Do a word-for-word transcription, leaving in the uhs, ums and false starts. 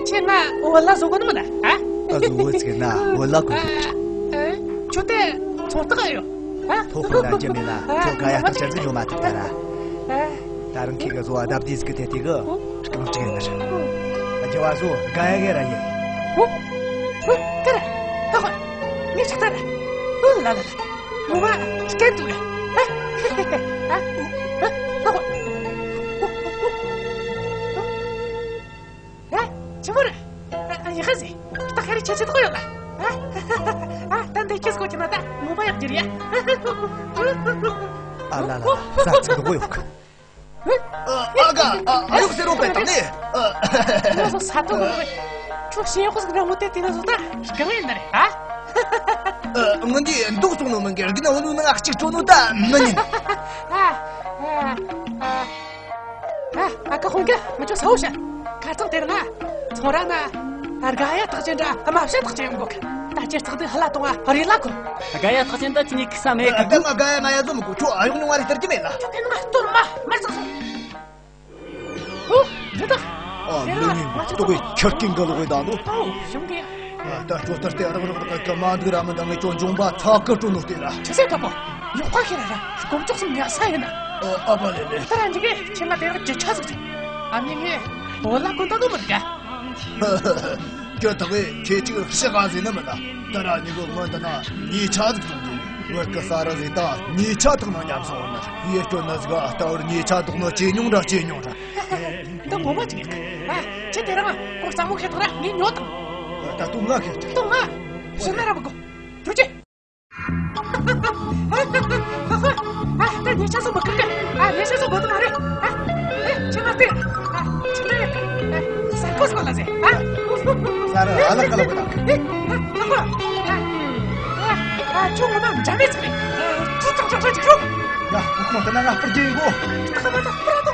ཁྱེད་ང་བོད་ལྭ་བཟོ་གོ་ནི་མིན་ན། ཨ། ཨ་ཟོ་བོད་ཅིག་ན་བོད་ལྭ་གོན་ཐུབ་ཀྱི་རེད། ཨ། ཁྱོད་དེ་ཚོང་རྟགས་ཡོད། ཨ། ཐོ་ཕོག་ན་རྒྱུ་མེད་ལ་ཁྱོད་ག་ཡ་རྟགས་ཅན་ཟིག་ཉོ་མ་ཐུབ་ད་ར། ཨ། ད་རུང་ཁྱེད་ཀྱི་བཟོ་བ་ལྡབ་ལྡིབ་ཟིག་གི་ཐད་དེ་གི་རྐང་བྲེག་ནི་རེད། ཨ། རྒྱུ་བ་བཟོ་དགའ་ཡ་གི་ར་ཡིན། ཧུ། ཧུ། ཀ་ར། ཧ་ཧོ། ངས་ཆགས་ཚར་ར། ཧུ་ལ་ལ་ལ། ངོ་མ་སྐད་འདུག་ར། ཨ། ཨ། ཧ་ཧོ། ཨ། ཆི་མོ་རེད། ཨ། ཡག་ཟེ། ད་ཁ་རི་ཆེ་ཆེ་ཐོག་ཡོད་ལ། ཨ། ད་འདི་ཁྱེད་སྐོར་གྱི་ན་ད་ངོ་མ་ཡག་གི་རེད་ཡ། ཨ་ལ་ལ་ལ། ས་ཚིག་དུ་གོ་ཡོད་གི། ཨ་ག་ཨ་ཨ་ཡོག་ཟེར་རོ་པས་དང་ནི། ཨ། ང་ཚོ་ས་ཐོག་གི་ཁྱོད་ཤེས་ཡོན་ཁོ་ཟིག་ར་ངོ་དེ་དེ་ན་བཟོ་ད་གང་ཡིན་ན་རེད། ཨ། ཨ། ངོ་འདི་འདུག་སོང་ནོ་མིན་གི་རིག་ན་འོ་ནུ་ནང་གཅིག་སྤྲོ་ནོ་ད་མི་ཉན། ཨ། ཨ། ཨ། ཨ། ཨ། ཨ་ཁ་ཧོང་གི་ང་ཚོ་ས་འོ་ཤ་ཁ་ཚང་དེ་ར་ང་ཚོང་ར་ན་དགའ་ཡ་ཐག་ཅན་འདྲ་དམའ་བཤད་ཐག་ཅན་ཡོང་གོ་ད་ཅེར་ཚག་དེ་ཧ་ལ་གཏོང་བ་རེ་ལ་གོ། དགའ་ཡ་ཐག་ཅན་ད་ཅི་ནས་ཁི་ས་མེད་གི། ད་མ་དགའ་ཡ་ང་ཡ་ཟོ་མི་གོ་ཁྱོད་ཨ་ཡོང་ཉུང་བ་རེ་སྟེར་གི་མེད་ལ། ཁྱོད་དེ་ནི་ང་གཏོར་མ་མར་ཚག་སོང་། ཧུ། འདི་དག་ཨ་ལུས་ངན་གོ་ལྟོ་གོས་ཁྱར་ཀིང་གི་ལོག་གོས་དང་དུ། ཨོ་ཞུང་གི། ད་ཁྱོད་ལྟར་ཏེ་རག་རག་རག་གི་མ་འདུག་ར་མི་འདང་ངས་ཁྱོད་འབྱུང་པ་ཚ་ཀི་སྤྲོ་ནོ་སྟེ་ར། ཆི་ཟེར་ཀ་པོ། ཡོག་པ་ཁྱེར་ར་ར་སྐོམ་ཅོག་སུ་ཉལ་ས་ཡིན་ན། ཨ་ཨ་བ་ལེ་ལེ། ད་ར་འཇིག་གི་ཁྱེད་ང་དེ་རག་ཅི་ཆ་ཟིག་ཟིག་ཨ་མྱེས་ངས་བོད་ལྭ་གོན་ད་ནོ་མི་རྒ། ཁྱོད་ད་གི་ཁྱེད་ཅིག་ཕྱི་ག་ཟིན་ནི་མིན་ན། ད་ར་ཉི་གི་སྔོན་དུ་ན་ཉེས་ཆད་ཟིག་བཙོང་དུས་བོད་གི་ས་ར་ཟིག་ད་ཉེས་ཆད་ཐོག་ན་ཉམས་སོང་བ་ན་ཡེ་སྐྱོན་ན་ཟིག་ད་བར་ཉེས་ཆད་ཐོག་ན་ཇེ་ཉུང་ར་ཇེ་ཉུང་ར། འདི་ངོ་མ་ཅིག་ཡིན། ཨ། ཁྱེད་དེ་རང་ཁོ་ས་མོ་ཁེ་ཐག་ར་ངས་ཉོ་དང་། ད་དུང་ང་ཁེ་ཐག་ཏོ་ང་ཕྱི་ན་ར་མི་དགོ། ཐུགས་རྗེ། ཨ། ད་ཉེ་ཆར་སོ་མི་ཁག་གི། ཨ། ཉེ་ཆར་སོ་མི་དག་རེད། ཨ། ཨེ། ཁྱེད་མ་སྟེར། ཨ། ཁྱེད་མ་ཡེ། ཨ། ས་ཁོ་སོ་ལ་ཟེ། ཨ། ས་ར་ཨ་ལ་ཀ་ལ་བུ་དང་། ཨེ། ཨ། ཨ། ཁྱོད་ངོ་མ་འཇམ་མེད་ཟིག་རེད། ཨ། ཁྱོད་ཅག་ཅག་ཅག་ཅིག་ཤོག་ཡ། ཁོ་ཁོ་ད་ན་ང་སྤུར་རྒྱུ་ཡིན་གོ། ད་ཁ་མ་ད་སྤུར་